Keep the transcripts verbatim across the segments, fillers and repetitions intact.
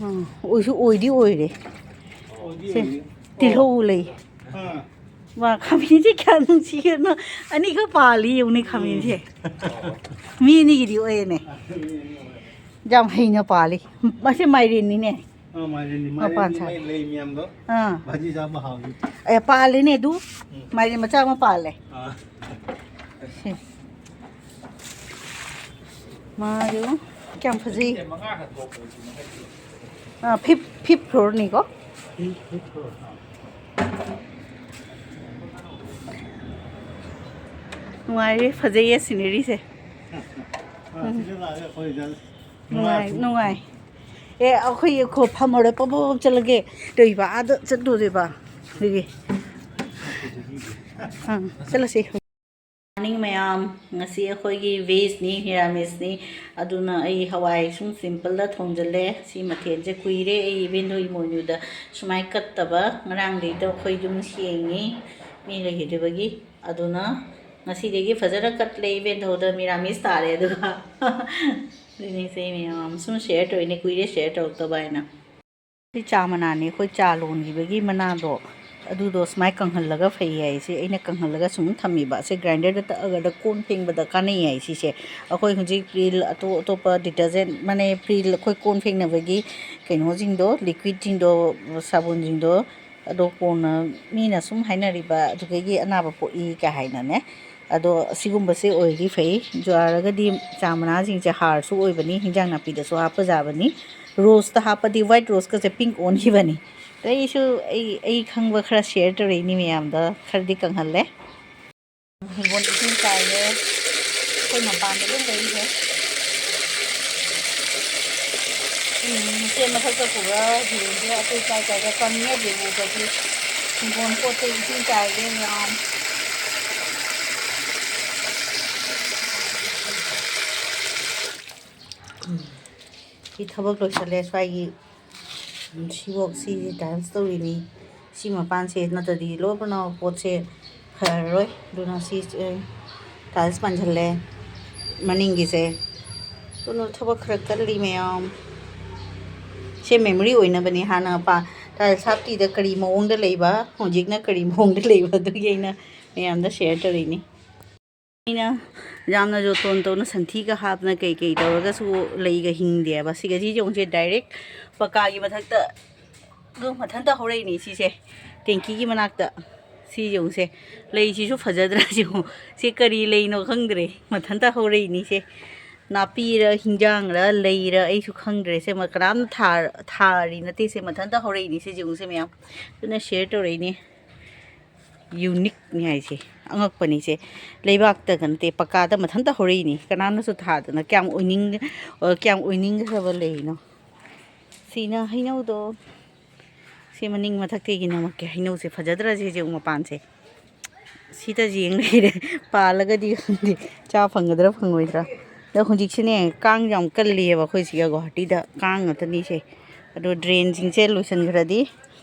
ꯎꯝ, ꯑꯣꯏꯁꯨ ꯑꯣꯏꯗꯤ ꯑꯣꯏꯔꯦ꯫ ꯁꯦ, ꯇꯤꯜꯍꯧ ꯂꯩ꯫ ꯑꯥ꯫ ꯋꯥ, ꯈꯥꯃꯦꯟꯁꯦ ꯀꯌꯥ ꯅꯨꯡꯁꯤꯒꯦꯅꯣ꯫ ꯑꯅꯤꯈꯛ ꯄꯥꯜꯂꯤ ꯌꯦꯡꯉꯨꯅꯦ ꯈꯥꯃꯦꯟꯁꯦ꯫ ꯃꯤ ꯑꯅꯤꯒꯤꯗꯤ ꯑꯣꯏꯔꯦꯅꯦ꯫ ꯌꯥꯝ ꯍꯩꯅ ꯄꯥꯜꯂꯤ꯫ ꯃꯁꯤ ꯃꯥꯏꯔꯦꯟꯅꯤꯅꯦ꯫ ꯑꯥ, ꯃꯥꯏꯔꯦꯟꯅꯤ꯫ ꯃꯄꯥꯟ ꯃꯥꯏꯔꯦꯟꯒꯤ ꯁꯥꯏ꯫ ꯃꯥꯏ ꯂꯩ ꯃꯌꯥꯝꯗꯣ꯫ ꯑꯥ꯫ ꯚꯥꯖꯤ ꯆꯥꯕ ꯍꯥꯎꯅꯤ꯫ ꯑꯦ, ꯄꯥꯜꯂꯤꯅꯦ ꯑꯗꯨ꯫ ꯎꯝ꯫ ꯃꯥꯏꯔꯦꯟ ꯃꯆꯥ ꯑꯃ ꯄꯥꯜꯂꯦ꯫ ꯑꯥ꯫ ꯁꯤ꯫ ꯃꯥꯗꯨ ꯀꯌꯥꯝ ꯐꯖꯩ꯫ ꯃꯉꯥ ꯈꯛ ꯊꯣꯛꯄꯅꯤ ꯁꯤ ꯃꯈꯩꯁꯦ꯫ ꯑꯥ, fifth, fifth floorꯅꯤꯀꯣ꯫ Fifth, fifth floor꯫ ꯅꯨꯡꯉꯥꯏꯔꯦ, ꯐꯖꯩꯌꯦ sceneryꯁꯦ꯫ ꯑꯥ, ꯁꯤꯗ ꯂꯥꯛꯑꯒ ꯑꯩꯈꯣꯏ just ꯅꯨꯡꯉꯥꯏ, ꯅꯨꯡꯉꯥꯏ꯫ ꯑꯦ, ꯑꯩꯈꯣꯏ ꯈꯣ-, ꯐꯝꯃꯔꯣꯏ, ꯄꯣꯞ ꯄꯣꯞ ꯄꯣꯞ ꯆꯠꯂꯒꯦ꯫ ꯇꯧꯏꯕ, ꯑꯥꯗ ꯆꯠꯇꯣꯔꯤꯕ꯫ ꯑꯗꯨꯒꯤ꯫ ꯑꯪ, ꯆꯠꯂꯁꯤ꯫ Morning ꯃꯌꯥꯝ, ꯉꯁꯤ ꯑꯩꯈꯣꯏꯒꯤ vegꯅꯤ, miraminessꯅꯤ꯫ ꯑꯗꯨꯅ ꯑꯩ ꯍꯋꯥꯏ ꯁꯨꯝ simpleꯗ ꯊꯣꯡꯖꯤꯜꯂꯦ꯫ ꯁꯤ ꯃꯊꯦꯜꯁꯦ ꯀꯨꯏꯔꯦ ꯑꯩ ꯏꯕꯦꯟꯗꯣ ꯏꯃꯣꯏꯅꯨꯗ ꯁꯨꯃꯥꯏꯅ ꯀꯠꯇꯕ꯫ ꯉꯔꯥꯡꯗꯩꯗꯣ ꯑꯩꯈꯣꯏ ꯌꯨꯝ ꯁꯦꯡꯉꯤ, ꯃꯤ ꯂꯩꯈꯤꯗꯕꯒꯤ꯫ ꯑꯗꯨꯅ ꯉꯁꯤꯗꯒꯤ ꯐꯖꯅ ꯀꯠꯂꯦ ꯏꯕꯦꯟꯗꯧꯗ, ꯃꯤꯔꯥꯃꯤꯁ ꯇꯥꯔꯦ꯫ ꯑꯗꯨꯒ ꯑꯗꯨꯅꯦ ꯏꯆꯦ ꯃꯌꯥꯝ ꯁꯨꯝ share ꯇꯧꯔꯤꯅꯦ, ꯀꯨꯏꯔꯦ share ꯇꯧꯔꯛꯇꯕ ꯍꯥꯏꯅ꯫ ꯁꯤ ꯆꯥ ꯃꯅꯥꯅꯦ, ꯑꯩꯈꯣꯏ ꯆꯥ ꯂꯣꯟꯈꯤꯕꯒꯤ ꯃꯅꯥꯗꯣ, ꯑꯗꯨꯗꯣ ꯁꯨꯃꯥꯏꯅ ꯀꯪꯍꯜꯂꯒ ꯐꯩ ꯍꯥꯏꯁꯦ꯫ ꯑꯩꯅ ꯀꯪꯍꯜꯂꯒ ꯁꯨꯝ ꯊꯝꯃꯤꯕ꯫ ꯁꯤ grinderꯗ ꯇꯛꯑꯒ ꯀꯣꯟ ꯐꯦꯡꯕꯗ ꯀꯥꯟꯅꯩ ꯍꯥꯏ ꯁꯤꯁꯦ꯫ ꯑꯩꯈꯣꯏ ꯍꯧꯖꯤꯛ Pril, ꯑꯇꯣꯞ ꯑꯇꯣꯞꯄ detergent, ꯃꯥꯅꯦ, Pril ꯑꯩꯈꯣꯏ ꯀꯣꯟ ꯐꯦꯡꯅꯕꯒꯤ ꯀꯩꯅꯣꯁꯤꯡꯗꯣ, liquidꯁꯤꯡꯗꯣ, ꯁꯥꯄꯣꯟꯁꯤꯡꯗꯣ, ꯑꯗꯣ ꯀꯣꯟꯅ ꯃꯤꯅ ꯁꯨꯝ ꯍꯥꯏꯅꯔꯤꯕ ꯑꯗꯨꯗꯒꯤ ꯑꯅꯥꯕ ꯄꯣꯛꯏ ꯀꯥꯏ ꯍꯥꯏꯅꯅꯦ꯫ ꯑꯗꯣ ꯑꯁꯤꯒꯨꯝꯕꯁꯦ ꯑꯣꯏꯔꯗꯤ ꯐꯩ꯫ ꯌꯥꯔꯒꯗꯤ ꯆꯥ ꯃꯅꯥꯁꯤꯡꯁꯦ ꯍꯥꯔꯁꯨ ꯑꯣꯏꯕꯅꯤ, ꯍꯤꯟꯖꯥꯡ ꯅꯥꯄꯤꯗꯁꯨ ꯍꯥꯞꯄ ꯌꯥꯕꯅꯤ꯫ Roseꯇ ꯍꯥꯞꯄꯗꯤ white roseꯀꯁꯦ pink ꯑꯣꯟꯈꯤꯕꯅꯤ꯫ ꯑꯗ ꯑꯩꯁꯨ ꯑꯩ, ꯑꯩ ꯈꯪꯕ ꯈꯔ share ꯇꯧꯔꯛꯏꯅꯤ ꯃꯌꯥꯝꯗ, ꯈꯔꯗꯤ ꯀꯪꯍꯜꯂꯦ꯫ ꯍꯤꯡꯒꯣꯜ ꯏꯁꯤꯡ ꯆꯥꯏꯔꯦ꯫ ꯑꯩꯈꯣꯏ ꯃꯄꯥꯟꯗ ꯑꯗꯨꯝ ꯂꯩꯔꯤꯁꯦ꯫ ꯎꯝ, ꯃꯆꯦ ꯃꯊꯛꯇ ꯄꯨꯔ ꯌꯦꯡꯁꯦ꯫ ꯑꯩꯈꯣꯏ ꯀꯥꯏ ꯀꯥꯏꯗ ꯀꯪꯉꯦ ꯌꯦꯡꯉꯨꯕꯗꯤ ꯍꯤꯡꯒꯣꯜ ꯄꯣꯠ ꯆꯩ ꯏꯁꯤꯡ ꯆꯥꯏꯔꯦ ꯃꯌꯥꯝ꯫ ꯎꯝ꯫ ꯁꯤ ꯊꯕꯛ ꯂꯣꯏꯁꯜꯂꯦ ꯁ꯭ꯋꯥꯏꯒꯤ꯫ ꯎꯝ, ꯁꯤꯐꯧ, ꯁꯤꯁꯦ tiles ꯇꯧꯔꯤꯅꯤ꯫ ꯁꯤ ꯃꯄꯥꯟꯁꯦ ꯅꯠꯇ꯭ꯔꯗꯤ ꯂꯣꯏꯅꯃꯛ ꯄꯣꯠꯁꯦ ꯐꯔꯔꯣꯏ꯫ ꯑꯗꯨꯅ ꯁꯤ, ꯑꯦ, tiles ꯄꯥꯟꯁꯤꯜꯂꯦ ꯃꯅꯤꯡꯒꯤꯁꯦ꯫ ꯑꯗꯨꯅ ꯊꯕꯛ ꯈꯔ ꯀꯜꯂꯤ ꯃꯌꯥꯝ꯫ ꯁꯦ memory ꯑꯣꯏꯅꯕꯅꯦ, ꯍꯥꯟꯅ ꯄꯥ-, tiles ꯍꯥꯞꯇ꯭ꯔꯤꯗ ꯀꯔꯤ ꯃꯑꯣꯡꯗ ꯂꯩꯕ, ꯍꯧꯖꯤꯛꯅ ꯀꯔꯤ ꯃꯑꯣꯡꯗ ꯂꯩꯕ, ꯑꯗꯨꯒꯤ ꯑꯩꯅ ꯃꯌꯥꯝꯗ share ꯇꯧꯔꯤꯅꯤ꯫ ꯑꯩꯅ ꯌꯥꯝꯅ ꯖꯣꯇꯣꯟ ꯇꯧꯅ ꯁꯟꯊꯤꯒ ꯍꯥꯞꯇꯅ ꯀꯩ ꯀꯩ ꯇꯧꯔꯒꯁꯨ ꯂꯩꯒ ꯍꯤꯡꯗꯦꯕ꯫ ꯁꯤꯒ ꯁꯤ ꯌꯦꯡꯉꯨꯁꯦ, direct ꯄꯀꯥꯒꯤ ꯃꯊꯛꯇ ꯑꯗꯨꯝ ꯃꯊꯟꯇ ꯍꯧꯔꯛꯏꯅꯤ ꯁꯤꯁꯦ, ꯇꯦꯡꯀꯤꯒꯤ ꯃꯅꯥꯛꯇ꯫ ꯁꯤ ꯌꯦꯡꯉꯨꯁꯦ, ꯂꯩꯁꯤꯁꯨ ꯐꯖꯗ꯭ꯔꯥ ꯌꯦꯡꯉꯨ꯫ ꯁꯤ ꯀꯔꯤ ꯂꯩꯅꯣ ꯈꯪꯗ꯭ꯔꯦ, ꯃꯊꯟꯇ ꯍꯧꯔꯛꯏꯅꯤ ꯁꯦ꯫ ꯅꯥꯄꯤꯔ ꯍꯤꯟꯖꯥꯡꯔ ꯂꯩꯔ ꯑꯩꯁꯨ ꯈꯪꯗ꯭ꯔꯦ꯫ ꯁꯦ ꯃ-, ꯀꯅꯥꯝ ꯊꯥ-, ꯊꯥꯔꯤ ꯅꯠꯇꯦ꯫ ꯁꯦ ꯃꯊꯟꯇ ꯍꯧꯔꯛꯏꯅꯤ ꯁꯦ, ꯌꯦꯡꯉꯨꯁꯦ ꯃꯌꯥꯝ꯫ ꯑꯗꯨꯅ share ꯇꯧꯔꯛꯏꯅꯤ꯫ Uniqueꯅꯤ ꯍꯥꯏꯁꯦ, ꯑꯉꯛꯄꯅꯤ ꯁꯦ꯫ ꯂꯩꯕꯥꯛꯇꯒ ꯅꯠꯇꯦ, ꯄꯀꯥꯗ ꯃꯊꯟꯇ ꯍꯧꯔꯛꯏꯅꯤ꯫ ꯀꯅꯥꯝꯅꯁꯨ ꯊꯥꯗꯅ꯫ ꯀꯌꯥꯝ ꯑꯣꯏꯅꯤꯡ-, ꯑ, ꯀꯌꯥꯝ ꯑꯣꯏꯅꯤꯡꯈ꯭ꯔꯕ ꯂꯩꯅꯣ꯫ ꯁꯤꯅ ꯍꯩꯅꯧꯗꯣ꯫ ꯁꯤ ꯃꯅꯤꯡ ꯃꯊꯛꯇꯒꯤ ꯅꯝꯃꯛꯀꯦ꯫ ꯍꯩꯅꯧꯁꯦ ꯐꯖꯗ꯭ꯔꯥ ꯁꯤꯁꯦ ꯃꯄꯥꯟꯁꯦ? ꯁꯤꯗ ꯌꯦꯡ ꯂꯩꯔꯦ꯫ ꯄꯥꯜꯂꯒꯗꯤ ꯈꯪꯗꯦ, ꯆꯥ ꯐꯪꯒꯗ꯭ꯔꯥ ꯐꯪꯉꯣꯏꯗ꯭ꯔꯥ꯫ ꯑꯗꯣ ꯍꯧꯖꯤꯛꯁꯤꯅꯦ, ꯀꯥꯡ ꯌꯥꯝ ꯀꯜꯂꯤꯑꯕ ꯑꯩꯈꯣꯏ ꯁꯤꯒ ꯒꯨꯍꯥꯇꯤꯗ꯫ ꯀꯥꯡ ꯉꯥꯛꯇꯅꯤ ꯁꯦ꯫ ꯑꯗꯣ drainꯁꯤꯡꯁꯦ ꯂꯣꯏꯁꯤꯟꯈ꯭ꯔꯗꯤ,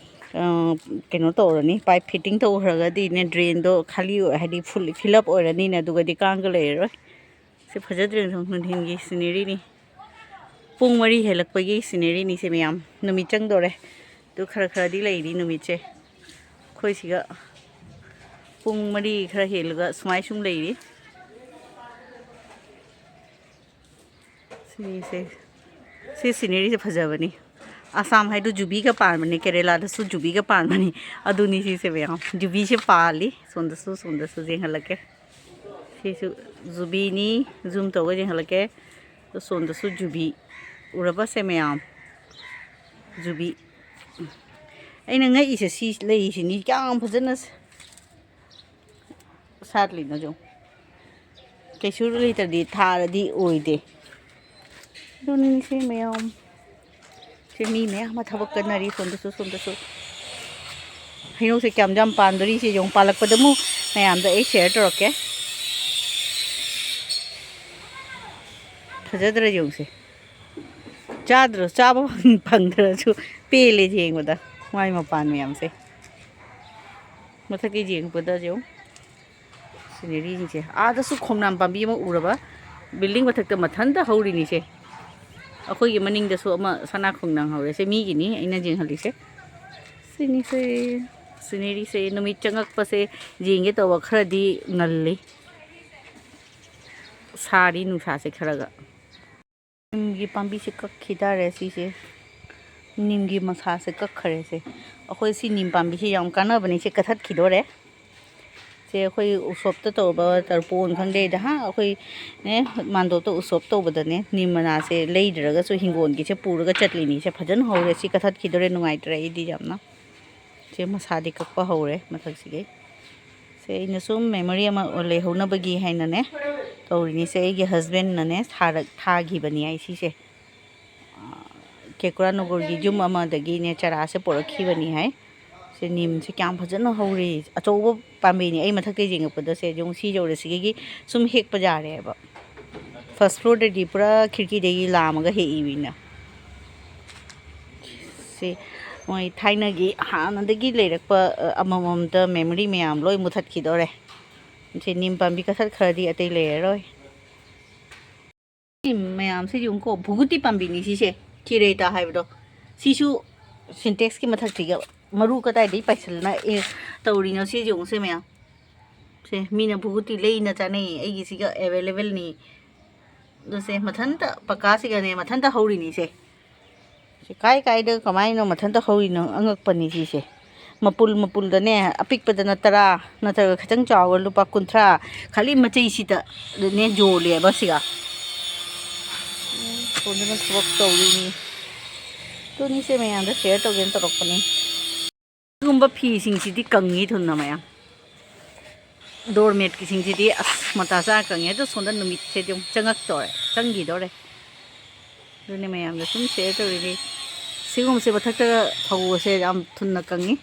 ꯑ, ꯀꯩꯅꯣ ꯇꯧꯔꯅꯤ, pipe fitting ꯇꯧꯈ꯭ꯔꯒꯗꯤꯅꯦ, drainꯗꯣ ꯈꯥꯂꯤ ꯑꯣꯏ-, ꯍꯥꯏꯗꯤ full fill up ꯑꯣꯏꯔꯅꯤꯅꯦ, ꯑꯗꯨꯒꯗꯤ ꯀꯥꯡꯒ ꯂꯩꯔꯔꯣꯏ꯫ ꯁꯤ ꯐꯖꯗ꯭ꯔꯦ, ꯅꯨꯡꯊꯤꯟꯒꯤ sceneryꯅꯤ꯫ ꯄꯨꯡ ꯃꯔꯤ ꯍꯦꯜꯂꯛꯄꯒꯤ sceneryꯅꯤ ꯁꯦ ꯃꯌꯥꯝ꯫ ꯅꯨꯃꯤꯠ ꯆꯪꯗꯣꯔꯦ꯫ ꯑꯗꯨ ꯈꯔ ꯈꯔꯗꯤ ꯂꯩꯔꯤ ꯅꯨꯃꯤꯠꯁꯦ꯫ ꯑꯩꯈꯣꯏ ꯁꯤꯒ ꯄꯨꯡ ꯃꯔꯤ ꯈꯔ ꯍꯦꯜꯂꯒ ꯁꯨꯃꯥꯏ ꯁꯨꯝ ꯂꯩꯔꯤ꯫ ꯁꯤꯁꯦ, ꯁꯤ sceneryꯁꯦ ꯐꯖꯕꯅꯤ꯫ ꯑꯁꯥꯝ ꯍꯥꯏꯗꯣ ꯖꯨꯕꯤꯒ ꯄꯥꯟꯕꯅꯤ, ꯀꯦꯔꯦꯂꯥꯗꯁꯨ ꯖꯨꯕꯤꯒ ꯄꯥꯟꯕꯅꯤ꯫ ꯑꯗꯨꯅꯤ ꯁꯤꯁꯦ ꯃꯌꯥꯝ, ꯖꯨꯕꯤꯁꯦ ꯄꯥꯜꯂꯤ꯫ ꯁꯣꯝꯗꯁꯨ, ꯁꯣꯝꯗꯁꯨ ꯌꯦꯡꯍꯜꯂꯛꯀꯦ꯫ ꯁꯤꯁꯨ ꯖꯨꯕꯤꯅꯤ, zoom ꯇꯧꯔꯒ ꯌꯦꯡꯍꯜꯂꯛꯀꯦ꯫ ꯑꯗꯣ ꯁꯣꯝꯗꯁꯨ ꯖꯨꯕꯤ꯫ ꯎꯔꯕꯁꯦ ꯃꯌꯥꯝ? ꯖꯨꯕꯤ꯫ ꯑꯩꯅ ꯉꯛꯏꯁꯦ ꯁꯤ ꯂꯩꯁꯤꯅꯤ, ꯀꯌꯥꯝ ꯐꯖꯅ ꯁ-, ꯁꯥꯠꯂꯤꯅꯣ ꯌꯦꯡꯉꯨ꯫ ꯀꯩꯁꯨ ꯂꯩꯇ꯭ꯔꯗꯤ, ꯊꯥꯔꯗꯤ ꯑꯣꯏꯗꯦ꯫ ꯑꯗꯨꯅꯤ ꯁꯤ ꯃꯌꯥꯝ꯫ ꯁꯤ ꯃꯤ ꯃꯌꯥꯝ ꯑꯃ ꯊꯕꯛ ꯀꯟꯅꯔꯤ, ꯁꯣꯝꯗꯁꯨ, ꯁꯣꯝꯗꯁꯨ꯫ ꯍꯩꯅꯧꯁꯦ ꯀꯌꯥꯝ ꯌꯥꯝ ꯄꯥꯟꯗꯣꯔꯤ, ꯁꯤ ꯌꯦꯡꯉꯨ꯫ ꯄꯥꯜꯂꯛꯄꯗ ꯑꯃꯨꯛ ꯃꯌꯥꯝꯗ ꯑꯩ share ꯇꯧꯔꯛꯀꯦ꯫ ꯐꯖꯗ꯭ꯔꯥ ꯌꯦꯡꯉꯨꯁꯦ꯫ ꯆꯥꯗ꯭ꯔ-, ꯆꯥꯕ ꯐꯪ-, ꯐꯪꯗ꯭ꯔꯁꯨ ꯄꯦꯜꯂꯦ ꯌꯦꯡꯕꯗ, ꯃꯥꯏ ꯃꯄꯥꯟ ꯃꯌꯥꯝꯁꯦ꯫ ꯃꯊꯛꯀꯤ ꯌꯦꯡꯕꯗ ꯌꯦꯡꯉꯨ꯫ Sceneryꯁꯤꯡꯁꯦ꯫ ꯑꯥꯗꯁꯨ ꯈꯣꯡꯅꯥꯡ ꯄꯥꯝꯕꯤ ꯑꯃ ꯎꯔꯕ? Building ꯃꯊꯛꯇ ꯃꯊꯟꯇ ꯍꯧꯔꯤꯅꯤꯁꯦ꯫ ꯑꯩꯈꯣꯏꯒꯤ ꯃꯅꯤꯡꯗꯁꯨ ꯑꯃ ꯁꯅꯥ ꯈꯣꯡꯅꯥꯡ ꯍꯧꯔꯦ꯫ ꯁꯦ ꯃꯤꯒꯤꯅꯤ, ꯑꯩꯅ ꯌꯦꯡꯍꯜꯂꯤꯁꯦ꯫ ꯁꯤꯅꯤꯁꯦ, ꯁꯤꯅꯔꯤꯁꯦ꯫ ꯅꯨꯃꯤꯠ ꯆꯪꯉꯛꯄꯁꯦ ꯌꯦꯡꯒꯦ ꯇꯧꯕ, ꯈꯔꯗꯤ ꯉꯜꯂꯤ꯫ ꯁꯥꯔꯤ ꯅꯨꯡꯁꯥꯁꯦ ꯈꯔꯒ꯫ ꯅꯤꯝꯒꯤ ꯄꯥꯝꯕꯤꯁꯦ ꯀꯛꯈꯤꯗꯥꯔꯦ ꯁꯤꯁꯦ꯫ ꯅꯤꯝꯒꯤ ꯃꯁꯥꯁꯦ ꯀꯛꯈꯔꯦ ꯁꯦ꯫ ꯑꯩꯈꯣꯏ ꯁꯤ ꯅꯤꯝ ꯄꯥꯝꯕꯤꯁꯦ ꯌꯥꯝ ꯀꯥꯟꯅꯕꯅꯦ꯫ ꯁꯦ ꯀꯛꯊꯠꯈꯤꯗꯣꯔꯦ꯫ ꯁꯦ ꯑꯩꯈꯣꯏ ꯎꯁꯣꯞꯇ ꯇꯧꯕ ꯇꯔꯄꯣꯟ ꯈꯪꯗꯦ, ꯗꯍꯥ ꯑꯩꯈꯣꯏ ꯅꯦ ꯃꯥꯟꯗꯣꯞꯇ ꯎꯁꯣꯞ ꯇꯧꯕꯗꯅꯦ ꯅꯤꯝ ꯃꯅꯥꯁꯦ ꯂꯩꯗ꯭ꯔꯒꯁꯨ ꯍꯤꯡꯒꯣꯜꯒꯤꯁꯦ ꯄꯨꯔꯒ ꯆꯠꯂꯤꯅꯤ꯫ ꯁꯦ ꯐꯖꯅ ꯍꯧꯔꯦ꯫ ꯁꯤ ꯀꯛꯊꯠꯈꯤꯗꯣꯔꯦ, ꯅꯨꯡꯉꯥꯏꯇ꯭ꯔꯦ ꯑꯩꯗꯤ ꯌꯥꯝꯅ꯫ ꯁꯦ ꯃꯁꯥꯗꯤ ꯀꯛꯄ ꯍꯧꯔꯦ ꯃꯊꯛꯁꯤꯒꯤ꯫ ꯁꯦ ꯑꯩꯅ ꯁꯨꯝ memory ꯑꯃ ꯂꯩꯍꯧꯅꯕꯒꯤ ꯍꯥꯏꯅꯅꯦ ꯇꯧꯔꯤꯅꯤ꯫ ꯁꯦ ꯑꯩꯒꯤ husbandꯅꯅꯦ ꯁꯥꯔꯛ-, ꯊꯥꯈꯤꯕꯅꯤ ꯍꯥꯏ ꯁꯤꯁꯦ꯫ ꯀꯦꯀꯨꯔꯥ ꯅꯒꯔꯒꯤ ꯌꯨꯝ ꯑꯃꯗꯒꯤꯅꯦ ꯆꯔꯥꯁꯦ ꯄꯨꯔꯛꯈꯤꯕꯅꯤ ꯍꯥꯏ꯫ ꯁꯦ ꯅꯤꯝꯁꯦ ꯀꯌꯥꯝ ꯐꯖꯅ ꯍꯧꯔꯤ꯫ ꯑꯆꯧꯕ ꯄꯥꯝꯕꯤꯅꯤ꯫ ꯑꯩ ꯃꯊꯛꯇ ꯌꯦꯡꯉꯛꯄꯗ ꯁꯦ ꯌꯦꯡꯉꯨ, ꯁꯤ ꯌꯧꯔꯦ꯫ ꯁꯤꯗꯒꯤ ꯁꯨꯝ ꯍꯦꯛꯄ ꯌꯥꯔꯦꯕ꯫ First floorꯗꯗꯤ ꯄꯨꯔꯥ ꯈꯤꯔꯀꯤꯗꯒꯤ ꯂꯥꯝꯃꯒ ꯍꯦꯛꯏ ꯃꯤꯅ꯫ ꯁꯤ ꯃꯣꯏ ꯊꯥꯏꯅꯒꯤ ꯍꯥꯟꯅꯗꯒꯤ ꯂꯩꯔꯛꯄ, ꯑ, ꯑꯃꯃꯝꯇ memory ꯃꯌꯥꯝ ꯂꯣꯏ ꯃꯨꯊꯠꯈꯤꯗꯣꯔꯦ꯫ ꯁꯤ ꯅꯤꯝ ꯄꯥꯝꯕꯤ ꯀꯛꯊꯠꯈ꯭ꯔꯗꯤ ꯑꯇꯩ ꯂꯩꯔꯔꯣꯏ꯫ ꯁꯤ ꯃꯌꯥꯝꯁꯦ ꯌꯦꯡꯉꯨꯀꯣ, ꯚꯨꯒꯨꯇꯤ ꯄꯥꯝꯕꯤꯅꯤ ꯁꯤꯁꯦ, ꯆꯤꯔꯩꯇꯥ ꯍꯥꯏꯕꯗꯣ꯫ ꯁꯤꯁꯨ Sintex ꯀꯤ ꯃꯊꯛꯁꯤꯒ ꯃꯔꯨ ꯀꯗꯥꯏꯗꯒꯤ ꯄꯥꯏꯁꯤꯜꯂꯛꯏ ꯇꯧꯔꯤꯅꯣ ꯁꯤ ꯌꯦꯡꯉꯨꯁꯦ ꯃꯌꯥꯝ꯫ ꯁꯦ ꯃꯤꯅ ꯚꯨꯒꯨꯇꯤ ꯂꯩꯅ ꯆꯥꯅꯩ, ꯑꯩꯒꯤꯁꯤꯒ available ꯅꯤ꯫ ꯑꯗꯨ ꯁꯦ ꯃꯊꯟꯇ ꯄꯀꯥꯁꯤꯒꯅꯦ ꯃꯊꯟꯇ ꯍꯧꯔꯤꯅꯤ ꯁꯦ꯫ ꯁꯦ ꯀꯥꯏ ꯀꯥꯏꯗ ꯀꯃꯥꯏꯅ ꯃꯊꯟꯇ ꯍꯧꯔꯤꯅꯣ ꯑꯉꯛꯄꯅꯤ ꯁꯤꯁꯦ꯫ ꯃꯄꯨꯜ ꯃꯄꯨꯜꯗꯅꯦ ꯑꯄꯤꯛꯄꯗꯅ ꯇꯔꯥ, ꯅꯠꯇ꯭ꯔꯒ ꯈꯤꯇꯪ ꯆꯥꯎꯕ ꯂꯨꯄꯥ ꯀꯨꯟꯊ꯭ꯔꯥ, ꯈꯥꯂꯤ ꯃꯆꯩꯁꯤꯗꯅꯦ ꯌꯣꯜꯂꯦꯕ ꯁꯤꯒ꯫ ꯎꯝ, ꯁꯣꯝꯗꯅ ꯊꯕꯛ ꯇꯧꯔꯤꯅꯤ꯫ ꯑꯗꯨꯅꯤꯁꯦ ꯃꯌꯥꯝꯗ share ꯇꯧꯒꯦꯅ ꯇꯧꯔꯛꯄꯅꯤ꯫ ꯁꯤꯒꯨꯝꯕ ꯐꯤꯁꯤꯡꯁꯤꯗꯤ ꯀꯪꯉꯤ ꯊꯨꯅ ꯃꯌꯥꯝ꯫ Doormatꯀꯤꯁꯤꯡꯁꯤꯗꯤ ꯑꯁ ꯃꯇꯥ ꯆꯥ ꯀꯪꯉꯦ꯫ ꯑꯗꯣ ꯁꯣꯝꯗ ꯅꯨꯃꯤꯠꯁꯦ ꯑꯗꯨꯝ ꯆꯪꯉꯛꯇꯣꯔꯦ, ꯆꯪꯈꯤꯗꯣꯔꯦ꯫ ꯑꯗꯨꯅꯦ ꯃꯌꯥꯝꯗ ꯁꯨꯝ share ꯇꯧꯔꯤꯅꯤ꯫ ꯁꯤꯒꯨꯝꯕꯁꯦ ꯃꯊꯛꯇ ꯐꯧꯕꯁꯦ ꯌꯥꯝ ꯊꯨꯅ ꯀꯪꯉꯤ꯫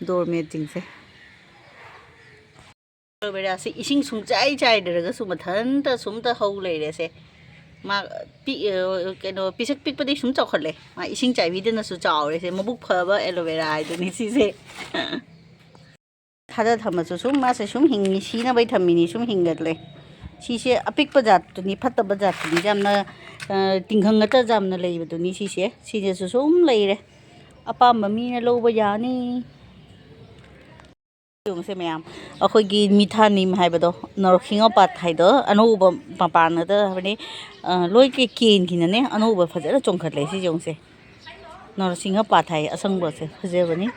Doormatꯁꯤꯡꯁꯦ꯫ Aloe veraꯁꯦ ꯏꯁꯤꯡ ꯁꯨꯡꯆꯥꯏ ꯆꯥꯏꯗ꯭ꯔꯒꯁꯨ ꯃꯊꯟꯇ ꯁꯨꯝꯇ ꯍꯧ ꯂꯩꯔꯦꯁꯦ꯫ ꯃꯥ ꯄꯤꯛ-, ꯑ, ꯀꯩꯅꯣ, ꯄꯤꯁꯛ ꯄꯤꯛꯄꯗꯒꯤ ꯁꯨꯝ ꯆꯥꯎꯈꯠꯂꯦ꯫ ꯃꯥ ꯏꯁꯤꯡ ꯆꯥꯏꯕꯤꯗꯅꯁꯨ ꯆꯥꯎꯔꯦꯁꯦ꯫ ꯃꯕꯨꯛ ꯐꯕ aloe vera ꯍꯥꯏꯗꯨꯅꯤ ꯁꯤꯁꯦ꯫ ꯊꯥꯗ ꯊꯝꯃꯁꯨ ꯁꯨꯝ ꯃꯥꯁꯦ ꯁꯨꯝ ꯍꯤꯡꯉꯤ, ꯁꯤꯅꯕꯩ ꯊꯝꯃꯤꯅꯤ, ꯁꯨꯝ ꯍꯤꯡꯒꯠꯂꯦ꯫ ꯁꯤꯁꯦ ꯑꯄꯤꯛꯄ ꯖꯥꯠꯇꯨꯅꯤ, ꯐꯠꯇꯕ ꯖꯥꯠꯇꯨꯅꯤ꯫ ꯌꯥꯝꯅ ꯑ, ꯇꯤꯡꯈꯪ ꯉꯥꯛꯇ ꯌꯥꯝꯅ ꯂꯩꯕꯗꯨꯅꯤ ꯁꯤꯁꯦ꯫ ꯁꯤꯗꯁꯨ ꯁꯨꯝ ꯂꯩꯔꯦ꯫ ꯑꯄꯥꯝꯕ ꯃꯤꯅ ꯂꯧꯕ ꯌꯥꯅꯤ꯫ ꯌꯦꯡꯉꯨꯁꯦ ꯃꯌꯥꯝ, ꯑꯩꯈꯣꯏꯒꯤ ꯃꯤꯊꯥꯅꯤꯝ ꯍꯥꯏꯕꯗꯣ, ꯅꯔꯁꯤꯡꯍ ꯄꯥꯠ ꯍꯥꯏꯗꯣ, ꯑꯅꯧꯕ ꯃꯄꯥꯟꯅꯗ ꯍꯥꯏꯕꯅꯤ, ꯑ, ꯂꯣꯏ ꯀꯦ-, ꯀꯦꯟꯈꯤꯅꯅꯦ, ꯑꯅꯧꯕ ꯐꯖꯅ ꯆꯣꯡꯈꯠꯂꯦ꯫ ꯁꯤ ꯌꯦꯡꯉꯨꯁꯦ, ꯅꯔꯁꯤꯡꯍ ꯄꯥꯠ ꯍꯥꯏ ꯑꯁꯪꯕꯁꯦ, ꯐꯖꯕꯅꯤ꯫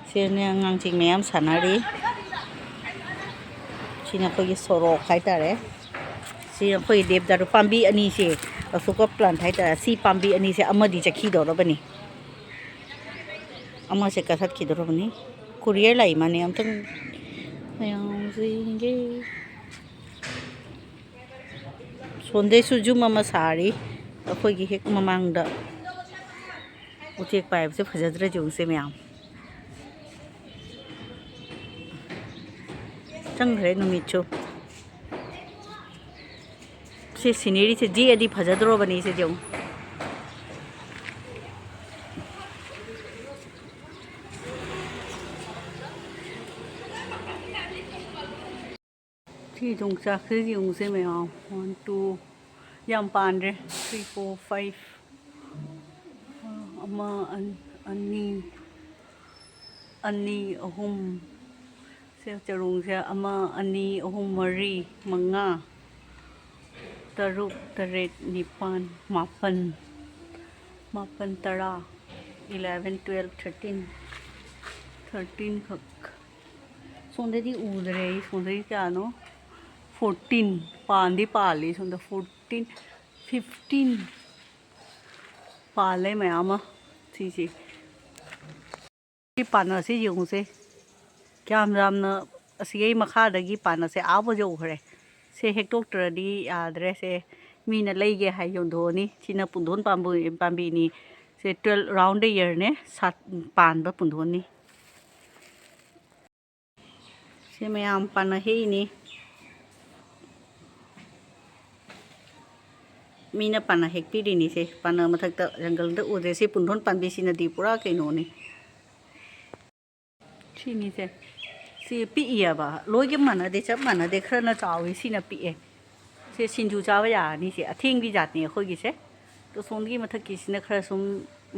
ꯁꯤꯅꯦ ꯑꯉꯥꯡꯁꯤꯡ ꯃꯌꯥꯝ ꯁꯥꯟꯅꯔꯤ꯫ ꯁꯤꯅ ꯑꯩꯈꯣꯏꯒꯤ ꯁꯣꯔꯣꯛ ꯍꯥꯏꯇꯥꯔꯦ꯫ ꯁꯤ ꯑꯩꯈꯣꯏ ꯗꯦꯕꯗꯥꯔꯨ ꯄꯥꯝꯕꯤ ꯑꯅꯤꯁꯦ, ꯑꯁꯣꯀꯥ ꯄ꯭ꯂꯥꯟꯠ ꯍꯥꯏꯇꯥꯔꯦ꯫ ꯁꯤ ꯄꯥꯝꯕꯤ ꯑꯅꯤꯁꯦ ꯑꯃꯗꯤ ꯆꯠꯈꯤꯗꯧꯔꯕꯅꯤ, ꯑꯃꯁꯦ ꯀꯛꯊꯠꯈꯤꯗꯧꯔꯕꯅꯤ꯫ ꯀꯨꯔꯤꯌꯔ ꯂꯥꯛꯏ ꯃꯥꯅꯦ, ꯑꯝꯇꯪ ꯃꯌꯥꯝꯁꯦ ꯌꯦꯡꯒꯦ꯫ ꯁꯣꯝꯗꯩꯁꯨ ꯌꯨꯝ ꯑꯃ ꯁꯥꯔꯤ ꯑꯩꯈꯣꯏꯒꯤ ꯍꯦꯛ ꯃꯃꯥꯡꯗ꯫ ꯎꯆꯦꯛ ꯄꯥꯏꯕꯁꯦ ꯐꯖꯗ꯭ꯔꯥ ꯌꯦꯡꯉꯨꯁꯦ ꯃꯌꯥꯝ꯫ ꯆꯪꯈ꯭ꯔꯦ ꯅꯨꯃꯤꯠꯁꯨ꯫ ꯁꯤ ꯁꯤꯅꯔꯤꯁꯦ ꯌꯦꯛꯑꯗꯤ ꯐꯖꯗ꯭ꯔꯣꯕꯅꯤ ꯁꯤꯁꯦ ꯌꯦꯡꯉꯨ꯫ ꯁꯤ ꯌꯣꯡꯆꯥꯛꯁꯦ ꯌꯦꯡꯉꯨꯁꯦ ꯃꯌꯥꯝ꯫ One, two, ꯌꯥꯝ ꯄꯥꯟꯗ꯭ꯔꯦ꯫ Three, four, five, ꯑꯃ, ꯑꯟ-, ꯑꯅꯤ, ꯑꯅꯤ, ꯑꯍꯨꯝ꯫ ꯁꯦ ꯆꯔꯣꯡꯁꯦ ꯑꯃ, ꯑꯅꯤ, ꯑꯍꯨꯝ, ꯃꯔꯤ, ꯃꯉꯥ, ꯇꯔꯨꯛ, ꯇꯔꯦꯠ, ꯅꯤꯄꯥꯟ, ꯃꯥꯄꯟ, ꯃꯥꯄꯟ, ꯇꯔꯥ, eleven, twelve, thirteen, thirteen ꯈꯛ꯫ ꯁꯣꯝꯗꯗꯤ ꯎꯗ꯭ꯔꯦ ꯑꯩ꯫ ꯁꯣꯝꯗꯗꯤ ꯀꯌꯥꯅꯣ? Fourteen꯫ ꯄꯥꯟꯗꯤ ꯄꯥꯜꯂꯤ ꯁꯣꯝꯗ꯫ Fourteen, fifteen ꯄꯥꯜꯂꯦ ꯃꯌꯥꯝ ꯑꯃ꯫ ꯁꯤꯁꯤ꯫ ꯁꯤ ꯄꯥꯟꯅꯁꯤ ꯌꯦꯡꯉꯨꯁꯦ꯫ ꯀꯌꯥꯝ ꯌꯥꯝꯅ ꯑꯁꯤꯒꯤ ꯃꯈꯥꯗꯒꯤ ꯄꯥꯟꯅꯁꯦ ꯑꯥꯕ ꯌꯧꯈ꯭ꯔꯦ꯫ ꯁꯦ ꯍꯦꯛꯇꯣꯛꯇ꯭ꯔꯗꯤ ꯌꯥꯗ꯭ꯔꯦ꯫ ꯁꯦ ꯃꯤꯅ ꯂꯩꯒꯦ ꯍꯥꯏ ꯌꯣꯟꯊꯣꯛꯑꯅꯤ꯫ ꯁꯤꯅ ꯄꯨꯡꯗꯣꯟ ꯄꯥꯝꯕꯤ-, ꯄꯥꯝꯕꯤꯅꯤ꯫ ꯁꯦ twelve round the year ꯅꯦ ꯁꯥꯠ-, ꯄꯥꯟꯕ ꯄꯨꯡꯗꯣꯟꯅꯤ꯫ ꯁꯤ ꯃꯌꯥꯝ ꯄꯥꯟꯅ ꯍꯦꯛꯏꯅꯤ꯫ ꯃꯤꯅ ꯄꯥꯟꯅ ꯍꯦꯛꯄꯤꯔꯤꯅꯤ꯫ ꯁꯦ ꯄꯥꯟꯅ ꯃꯊꯛꯇ ꯖꯪꯒꯜꯗ ꯎꯗ꯭ꯔꯦ꯫ ꯁꯤ ꯄꯨꯡꯗꯣꯟ ꯄꯥꯝꯕꯤꯁꯤꯅꯗꯤ ꯄꯨꯔꯥ ꯀꯩꯅꯣꯅꯤ꯫ ꯁꯤꯅꯤꯁꯦ꯫ ꯁꯤ ꯄꯤꯛꯏꯑꯕ꯫ ꯂꯣꯏꯒ ꯃꯥꯟꯅꯗꯦ, ꯆꯞ ꯃꯥꯟꯅꯗꯦ꯫ ꯈꯔꯅ ꯆꯥꯎꯋꯤ, ꯁꯤꯅ ꯄꯤꯛꯑꯦ꯫ ꯁꯦ ꯁꯤꯡꯖꯨ ꯆꯥꯕ ꯌꯥꯔꯅꯤ꯫ ꯁꯦ ꯑꯊꯦꯡꯕꯤ ꯖꯥꯠꯅꯤ ꯑꯩꯈꯣꯏꯒꯤꯁꯦ꯫ ꯑꯗꯣ ꯁꯣꯝꯒꯤ ꯃꯊꯛꯀꯤꯁꯤꯅ ꯈꯔ ꯁꯨꯝ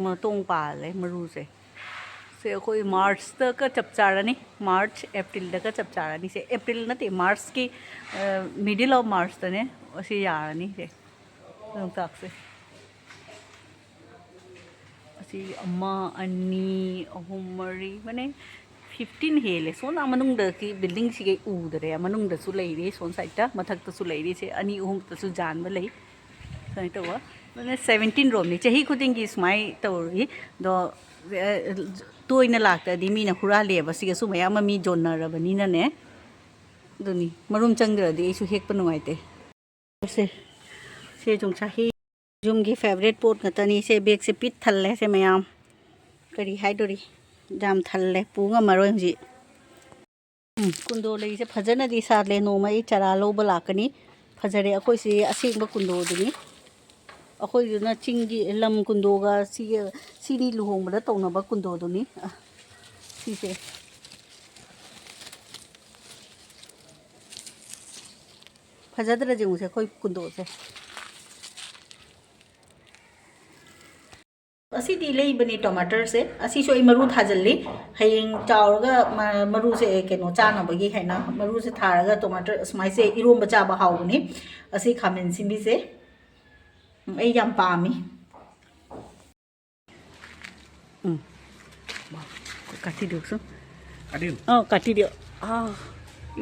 ꯃꯇꯣꯡ ꯄꯥꯜꯂꯦ ꯃꯔꯨꯁꯦ꯫ ꯁꯦ ꯑꯩꯈꯣꯏ ꯃꯥꯔꯆꯇꯒ ꯆꯞ ꯆꯥꯔꯅꯤ꯫ ꯃꯥꯔꯆ, ꯑꯦꯄ꯭ꯔꯤꯜꯗꯒ ꯆꯞ ꯆꯥꯔꯅꯤ꯫ ꯁꯦ ꯑꯦꯄ꯭ꯔꯤꯜ ꯅꯠꯇꯦ, ꯃꯥꯔꯆꯀꯤ, ꯑ, middle of ꯃꯥꯔꯆꯇꯅꯦ꯫ ꯑꯁꯤ ꯌꯥꯔꯅꯤ ꯁꯦ ꯌꯣꯡꯆꯥꯛꯁꯦ꯫ ꯑꯁꯤ ꯑꯃ, ꯑꯅꯤ, ꯑꯍꯨꯝ, ꯃꯔꯤ, ꯃꯅꯦ, fifteen ꯍꯦꯜꯂꯦ꯫ ꯁꯣꯝ ꯅꯥ ꯃꯅꯨꯡꯗꯒꯤ buildingꯁꯤꯒꯩ ꯎꯗꯔꯦ꯫ ꯃꯅꯨꯡꯗꯁꯨ ꯂꯩꯔꯤ, ꯁꯣꯝ sideꯇ, ꯃꯊꯛꯇꯁꯨ ꯂꯩꯔꯤ꯫ ꯁꯦ ꯑꯅꯤ ꯑꯍꯨꯝꯇꯁꯨ ꯌꯥꯟꯕ ꯂꯩ꯫ ꯁꯨꯃꯥꯏꯅ ꯇꯧꯕ꯫ ꯑꯗꯨꯅ seventeen ꯔꯣꯝꯅꯤ꯫ ꯆꯍꯤ ꯈꯨꯗꯤꯡꯒꯤ ꯁꯨꯃꯥꯏꯅ ꯇꯧꯔꯤ꯫ ꯑꯗꯣ, ꯑꯦ, ꯇꯣꯏꯅ ꯂꯥꯛꯇ꯭ꯔꯗꯤ ꯃꯤꯅ ꯍꯨꯔꯥꯜꯂꯦꯕ꯫ ꯁꯤꯒꯁꯨ ꯃꯌꯥꯝ ꯑꯃ ꯃꯤ ꯌꯣꯟꯅꯔꯕꯅꯤꯅꯅꯦ꯫ ꯑꯗꯨꯅꯤ, ꯃꯔꯨꯝ ꯆꯪꯗ꯭ꯔꯗꯤ ꯑꯩꯁꯨ ꯍꯦꯛꯄ ꯅꯨꯡꯉꯥꯏꯇꯦ꯫ ꯁꯦ, ꯁꯦ ꯌꯣꯡꯆꯥꯛ ꯍꯦꯛ-, ꯌꯨꯝꯒꯤ favourite ꯄꯣꯠ ꯉꯥꯛꯇꯅꯤ꯫ ꯁꯦ ꯕꯦꯒꯁꯦ ꯄꯤꯛ ꯊꯜꯂꯦ꯫ ꯁꯦ ꯃꯌꯥꯝ, ꯀꯔꯤ ꯍꯥꯏꯗꯣꯔꯤ, ꯌꯥꯝ ꯊꯜꯂꯦ, ꯄꯨ ꯉꯝꯃꯔꯣꯏ ꯍꯧꯖꯤꯛ꯫ ꯎꯝ, ꯀꯨꯟꯗꯣ ꯂꯩꯁꯦ ꯐꯖꯅꯗꯤ ꯁꯥꯠꯂꯦ꯫ ꯅꯣꯡꯃ ꯑꯩ ꯆꯥꯔꯥ ꯂꯧꯕ ꯂꯥꯛꯀꯅꯤ꯫ ꯐꯖꯔꯦ꯫ ꯑꯩꯈꯣꯏꯁꯤ ꯑꯁꯦꯡꯕ ꯀꯨꯟꯗꯣꯗꯨꯅꯤ꯫ ꯑꯩꯈꯣꯏꯗꯨꯅ ꯆꯤꯡꯒꯤ ꯂꯝ ꯀꯨꯟꯗꯣꯒ ꯁꯤꯒ, ꯁꯤꯗꯤ ꯂꯨꯍꯣꯡꯕꯗ ꯇꯧꯅꯕ ꯀꯨꯟꯗꯣꯗꯨꯅꯤ꯫ ꯑ, ꯁꯤꯁꯦ꯫ ꯐꯖꯗ꯭ꯔꯥ ꯌꯦꯡꯉꯨꯁꯦ ꯑꯩꯈꯣꯏ ꯀꯨꯟꯗꯣꯁꯦ꯫ ꯑꯁꯤꯗꯤ ꯂꯩꯕꯅꯤ ꯇꯣꯃꯥꯇꯔꯁꯦ꯫ ꯑꯁꯤꯁꯨ ꯑꯩ ꯃꯔꯨ ꯊꯥꯖꯤꯜꯂꯤ꯫ ꯍꯌꯦꯡ ꯆꯥꯎꯔꯒ ꯃ-, ꯃꯔꯨꯁꯦ ꯀꯩꯅꯣ ꯆꯥꯅꯕꯒꯤ ꯍꯥꯏꯅ ꯃꯔꯨꯁꯦ ꯊꯥꯔꯒ ꯇꯣꯃꯥꯇꯔ ꯑꯁꯨꯃꯥꯏꯁꯦ ꯏꯔꯣꯝꯕ ꯆꯥꯕ ꯍꯥꯎꯕꯅꯤ꯫ ꯑꯁꯤ ꯈꯥꯃꯦꯟ ꯁꯤꯟꯕꯤꯁꯦ꯫ ꯎꯝ, ꯑꯩ ꯌꯥꯝ ꯄꯥꯝꯃꯤ꯫ ꯎꯝ꯫ ꯀꯥꯊꯤꯗꯨꯁꯨ꯫ ꯀꯥꯊꯤꯗꯨ꯫ ꯑꯧ, ꯀꯥꯊꯤꯗꯨ꯫ ꯑꯥ,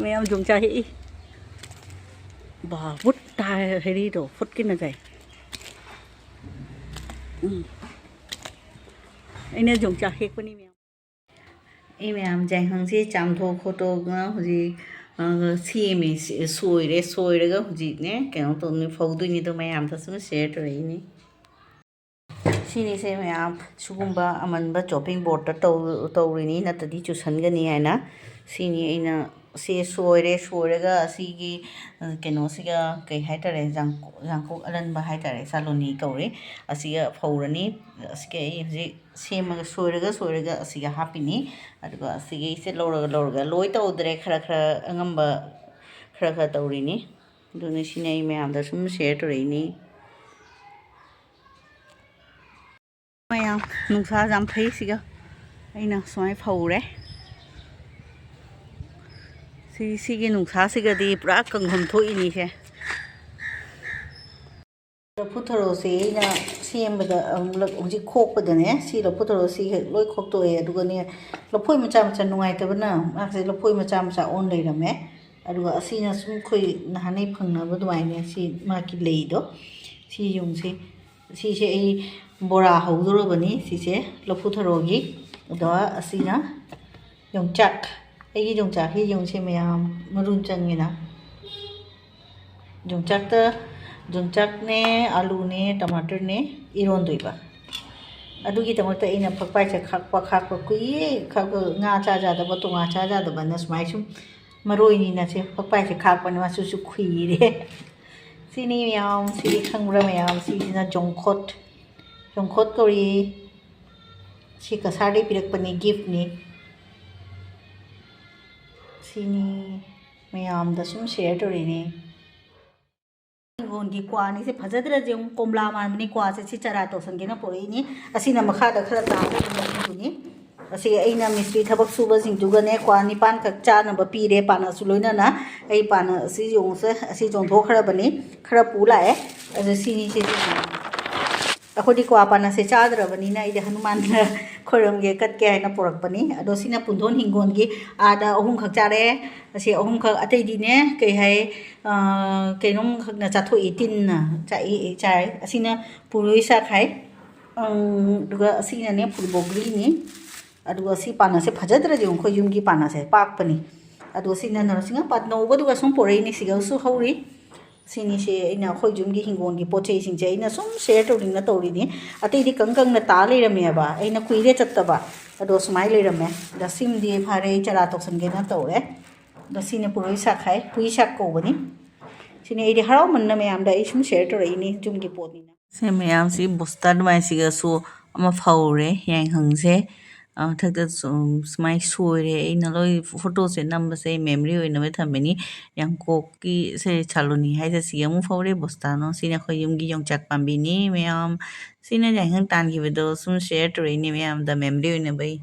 ꯃꯌꯥꯝ ꯌꯣꯡꯆꯥꯛ ꯍꯦꯛꯏ꯫ ꯕꯥ, ꯕꯨꯠ ꯇꯥꯏ ꯍꯩꯔꯤꯗꯣ, ꯐꯨꯠꯀꯤꯅ ꯆꯥꯏ꯫ ꯎꯝ꯫ ꯑꯩꯅ ꯌꯣꯡꯆꯥꯛ ꯍꯦꯛꯄꯅꯤ ꯃꯌꯥꯝ꯫ ꯑꯩ ꯃꯌꯥꯝ ꯌꯥꯏꯉꯪꯁꯦ ꯆꯥꯝꯊꯣꯛ ꯈꯣꯠꯇꯣꯛꯑꯒ ꯍꯧꯖꯤꯛ, ꯑ, ꯁꯦꯝꯃꯦ, ꯁꯦ-, ꯁꯣꯏꯔꯦ꯫ ꯁꯣꯏꯔꯒ ꯍꯧꯖꯤꯛꯅꯦ ꯀꯩꯅꯣ ꯇꯧꯗꯣꯏꯅꯤ, ꯐꯧꯗꯣꯏꯅꯤ꯫ ꯑꯗꯣ ꯃꯌꯥꯝꯗ ꯁꯨꯝ share ꯇꯧꯔꯛꯏꯅꯤ꯫ ꯁꯤꯅꯤꯁꯦ ꯃꯌꯥꯝ, ꯁꯤꯒꯨꯝꯕ ꯑꯃꯟꯕ chopping boardꯇ ꯇꯧ-, ꯇꯧꯔꯤꯅꯤ, ꯅꯠꯇ꯭ꯔꯗꯤ ꯆꯨꯁꯟꯒꯅꯤ ꯍꯥꯏꯅ꯫ ꯁꯤꯅꯤ ꯑꯩꯅ, ꯁꯤ ꯁꯣꯏꯔꯦ, ꯁꯣꯏꯔꯒ ꯑꯁꯤꯒꯤ, ꯑ, ꯀꯩꯅꯣꯁꯤꯒ, ꯀꯩ ꯍꯥꯏꯇꯥꯔꯦ, ꯌꯥꯡ-, ꯌꯥꯡꯀꯣꯛ ꯑꯔꯟꯕ ꯍꯥꯏꯇꯥꯔꯦ, ꯆꯥꯂꯣꯅꯤ ꯀꯧꯔꯦ, ꯑꯁꯤꯒ ꯐꯧꯔꯅꯤ꯫ ꯑꯁꯤꯒ ꯑꯩ ꯍꯧꯖꯤꯛ ꯁꯦꯝꯃꯒ, ꯁꯣꯏꯔꯒ, ꯁꯣꯏꯔꯒ ꯑꯁꯤꯒ ꯍꯥꯞꯄꯤꯅꯤ꯫ ꯑꯗꯨꯒ ꯑꯁꯤꯒꯤꯁꯦ ꯂꯧꯔꯒ, ꯂꯧꯔꯒ ꯂꯣꯏ ꯇꯧꯗ꯭ꯔꯦ, ꯈꯔ ꯈꯔ ꯑꯉꯝꯕ ꯈꯔ ꯈꯔ ꯇꯧꯔꯤꯅꯤ꯫ ꯑꯗꯨꯅ ꯁꯤꯅ ꯑꯩ ꯃꯌꯥꯝꯗ ꯁꯨꯝ share ꯇꯧꯔꯛꯏꯅꯤ꯫ ꯃꯌꯥꯝ, ꯅꯨꯡꯁꯥ ꯌꯥꯝ ꯐꯩ ꯁꯤꯒ꯫ ꯑꯩꯅ ꯁꯨꯃꯥꯏꯅ ꯐꯧꯔꯦ꯫ ꯁꯤ, ꯁꯤꯒꯤ ꯅꯨꯡꯁꯥꯁꯤꯒꯗꯤ ꯄꯨꯔꯥ ꯀꯪꯐꯝ ꯊꯣꯛꯏꯅꯤꯁꯦ꯫ ꯂꯐꯨ ꯊꯔꯣꯁꯦ ꯑꯩꯅ ꯁꯦꯝꯕꯗ, ꯑꯃꯨꯛꯂꯛ ꯍꯧꯖꯤꯛ ꯈꯣꯛꯄꯗꯅꯦ, ꯁꯤ ꯂꯐꯨ ꯊꯔꯣꯁꯤ ꯍꯦꯛ ꯂꯣꯏ ꯈꯣꯛꯇꯣꯛꯑꯦ꯫ ꯑꯗꯨꯒꯅꯦ, ꯂꯐꯣꯏ ꯃꯆꯥ ꯃꯆꯥ, ꯅꯨꯡꯉꯥꯏꯇꯕꯅ ꯃꯥꯁꯦ ꯂꯐꯣꯏ ꯃꯆꯥ ꯃꯆꯥ ꯑꯣꯟ ꯂꯩꯔꯝꯃꯦ꯫ ꯑꯗꯨꯒ ꯑꯁꯤꯅ ꯁꯨꯝ ꯑꯩꯈꯣꯏ ꯅꯍꯥꯟꯅꯩ ꯐꯪꯅꯕ ꯑꯗꯨꯃꯥꯏꯅ ꯁꯤ ꯃꯥꯒꯤ ꯂꯩꯗꯣ, ꯁꯤ ꯌꯦꯡꯉꯨꯁꯦ꯫ ꯁꯤꯁꯦ ꯑꯩ ꯕꯣꯔꯥ ꯍꯧꯗꯣꯔꯕꯅꯤ, ꯁꯤꯁꯦ ꯂꯐꯨ ꯊꯔꯣꯒꯤ꯫ ꯑꯗꯣ ꯑꯁꯤꯅ ꯌꯣꯡꯆꯥꯛ, ꯑꯩꯒꯤ ꯌꯣꯡꯆꯥꯛꯁꯤ ꯌꯦꯡꯉꯨꯁꯦ ꯃꯌꯥꯝ, ꯃꯔꯨ ꯆꯪꯉꯤꯅ꯫ ꯌꯣꯡꯆꯥꯛꯇ, ꯌꯣꯡꯆꯥꯛꯅꯦ, ꯑꯂꯨꯅꯦ, ꯇꯃꯥꯇꯔꯅꯦ ꯏꯔꯣꯟꯗꯣꯏꯕ꯫ ꯑꯗꯨꯒꯤꯗꯃꯛꯇ ꯑꯩꯅ ꯐꯛꯄꯥꯏꯁꯦ ꯈꯥꯛꯄ, ꯈꯥꯛꯄ ꯀꯨꯏꯌꯦ, ꯈꯥꯛꯄ, ꯉꯥ ꯆꯥ ꯌꯥꯗꯕ, ꯇꯣꯉꯥꯟ ꯆꯥ ꯌꯥꯗꯕꯅ ꯁꯨꯃꯥꯏ ꯁꯨꯝ ꯃꯔꯣꯏꯅꯤꯅ ꯁꯦ ꯐꯛꯄꯥꯏꯁꯦ ꯈꯥꯛꯄꯅꯦ, ꯃꯆꯨꯁꯨ ꯈꯨꯏꯔꯦ꯫ ꯁꯤꯅꯤ ꯃꯌꯥꯝ, ꯁꯤꯗꯤ ꯈꯪꯕ꯭ꯔꯥ ꯃꯌꯥꯝ? ꯁꯤꯁꯤꯅ ꯖꯣꯡꯈꯣꯠ, ꯖꯣꯡꯈꯣꯠ ꯀꯧꯔꯤ꯫ ꯁꯤ ꯀꯁꯥꯔꯗꯒꯤ ꯄꯤꯔꯛꯄꯅꯤ, gift ꯅꯤ꯫ ꯁꯤꯅꯤ, ꯃꯌꯥꯝꯗ ꯁꯨꯝ share ꯇꯧꯔꯤꯅꯤ꯫ ꯍꯤꯡꯒꯣꯜꯒꯤ ꯀ꯭ꯋꯥꯅꯤꯁꯦ ꯐꯖꯗ꯭ꯔꯁꯦ ꯑꯃꯨꯛ ꯀꯣꯝꯂꯥ ꯃꯥꯟꯕꯅꯤ ꯀ꯭ꯋꯥꯁꯦ꯫ ꯁꯤ ꯆꯔꯥ ꯇꯧꯁꯟꯒꯦꯅ ꯄꯨꯔꯛꯏꯅꯤ꯫ ꯑꯁꯤꯅ ꯃꯈꯥꯗ ꯈꯔ ꯇꯥꯕꯁꯤꯡꯗꯨꯅꯤ꯫ ꯑꯁꯤ ꯑꯩꯅ ꯃꯤꯁꯇ꯭ꯔꯤ ꯊꯕꯛ ꯁꯨꯕꯁꯤꯡꯗꯨꯒꯅꯦ ꯀ꯭ꯋꯥ ꯅꯤꯄꯥꯟꯈꯛ ꯆꯥꯅꯕ ꯄꯤꯔꯦ, ꯄꯥꯅꯁꯨ ꯂꯣꯏꯅꯅ꯫ ꯑꯩ ꯄꯥꯅ ꯑꯁꯤ ꯌꯦꯡꯉꯨꯁꯦ, ꯑꯁꯤ ꯌꯣꯟꯊꯣꯛꯈ꯭ꯔꯕꯅꯤ, ꯈꯔ ꯄꯨ ꯂꯥꯛꯑꯦ꯫ ꯑꯗꯣ ꯁꯤꯅꯤ, ꯁꯤ ꯑꯩꯈꯣꯏꯗꯤ ꯀ꯭ꯋꯥ ꯄꯥꯅꯁꯦ ꯆꯥꯗ꯭ꯔꯕꯅꯤꯅ ꯑꯩꯗꯤ ꯍꯅꯨꯃꯥꯟꯗ ꯈꯣꯏꯔꯝꯒꯦ ꯀꯠꯀꯦ ꯍꯥꯏꯅ ꯄꯨꯔꯛꯄꯅꯤ꯫ ꯑꯗꯣ ꯁꯤꯅ ꯄꯨꯟꯗꯣꯟ ꯍꯤꯡꯒꯣꯜꯒꯤ ꯑꯥꯗ ꯑꯍꯨꯝꯈꯛ ꯆꯥꯔꯛꯑꯦ꯫ ꯑꯁꯤ ꯑꯍꯨꯝꯈꯛ, ꯑꯇꯩꯗꯤꯅꯦ ꯀꯩ ꯍꯥꯏ, ꯑꯥ, ꯀꯩꯅꯣꯝꯈꯛꯅ ꯆꯥꯊꯣꯛꯏ, ꯇꯤꯟꯅ ꯆꯥꯏ, ꯆꯥꯏ꯫ ꯑꯁꯤꯅ ꯄꯨꯔꯣꯏ ꯁꯥꯛ ꯍꯥꯏ꯫ ꯑꯪ, ꯑꯗꯨꯒ ꯑꯁꯤꯅꯅꯦ ꯐꯨꯜ ꯕꯣꯒ꯭ꯔꯤꯅꯤ꯫ ꯑꯗꯨꯒ ꯁꯤ ꯄꯥꯟꯅꯁꯦ ꯐꯖꯗ꯭ꯔꯗꯤ ꯑꯩꯈꯣꯏ ꯌꯨꯝꯒꯤ ꯄꯥꯟꯅꯁꯦ ꯄꯥꯛꯄꯅꯤ꯫ ꯑꯗꯨꯒ ꯁꯤꯅ ꯅꯔꯁꯤꯡ ꯄꯥꯟ ꯅꯧꯕꯗꯨꯒ ꯁꯨꯝ ꯄꯣꯔꯛꯏꯅꯤ, ꯁꯤꯒꯁꯨ ꯍꯧꯔꯤ꯫ ꯁꯤꯅꯤꯁꯦ ꯑꯩꯅ ꯑꯩꯈꯣꯏ ꯌꯨꯝꯒꯤ ꯍꯤꯡꯒꯣꯜꯒꯤ ꯄꯣꯠ ꯆꯩꯁꯤꯡꯁꯦ ꯑꯩꯅ ꯁꯨꯝ share ꯇꯧꯅꯤꯡꯅ ꯇꯧꯔꯤꯅꯤ꯫ ꯑꯇꯩꯗꯤ ꯀꯪ ꯀꯪꯅ ꯇꯥ ꯂꯩꯔꯝꯃꯦꯕ, ꯑꯩꯅ ꯀꯨꯏꯔꯦ ꯆꯠꯇꯕ꯫ ꯑꯗꯣ ꯁꯨꯃꯥꯏꯅ ꯂꯩꯔꯝꯃꯦ꯫ ꯑꯗ ꯁꯤꯃꯗꯤ ꯐꯔꯦ, ꯑꯩ ꯆꯔꯥ ꯇꯧꯁꯟꯒꯦꯅ ꯇꯧꯔꯦ꯫ ꯑꯗꯣ ꯁꯤꯅ ꯄꯨꯔꯣꯏ ꯁꯥꯛ ꯍꯥꯏ, ꯄꯨꯏ ꯁꯥꯛ ꯀꯧꯕꯅꯤ꯫ ꯁꯤꯅꯤ ꯑꯩꯗꯤ ꯍꯔꯥꯎꯃꯟꯅ ꯃꯌꯥꯝꯗ ꯑꯩ ꯁꯨꯝ share ꯇꯧꯔꯛꯏꯅꯤ, ꯌꯨꯝꯒꯤ ꯄꯣꯠꯅꯤꯅ꯫ ꯁꯤ ꯃꯌꯥꯝꯁꯤ ꯕꯨꯁꯇꯔ ꯑꯗꯨꯃꯥꯏꯅ ꯁꯤꯒꯁꯨ ꯑꯃ ꯐꯧꯔꯦ, ꯌꯥꯏꯉꯪꯁꯦ꯫ ꯃꯊꯛꯇ ꯁꯨꯝ ꯁꯨꯃꯥꯏꯅ ꯁꯣꯏꯔꯦ꯫ ꯑꯩꯅ ꯂꯣꯏ ꯐꯣꯇꯣꯁꯦ ꯅꯝꯕꯁꯦ memory ꯑꯣꯏꯅꯕ ꯊꯝꯃꯤꯅꯤ꯫ ꯌꯥꯡꯀꯣꯛꯀꯤ ꯁꯦ ꯁꯥꯂꯣꯅꯤ ꯍꯥꯏꯁꯦ ꯁꯤꯒ ꯑꯃꯨꯛ ꯐꯥꯎꯔꯦ ꯕꯣꯁꯇꯥꯅꯣ꯫ ꯁꯤꯅ ꯑꯩꯈꯣꯏ ꯌꯨꯝꯒꯤ ꯌꯣꯡꯆꯥꯛ ꯄꯥꯝꯕꯤꯅꯤ ꯃꯌꯥꯝ꯫ ꯁꯤꯅ ꯌꯥꯏꯉꯪ ꯇꯥꯟꯈꯤꯕꯗꯣ ꯁꯨꯝ share ꯇꯧꯔꯛꯏꯅꯦ ꯃꯌꯥꯝꯗ memory ꯑꯣꯏꯅꯕꯩ꯫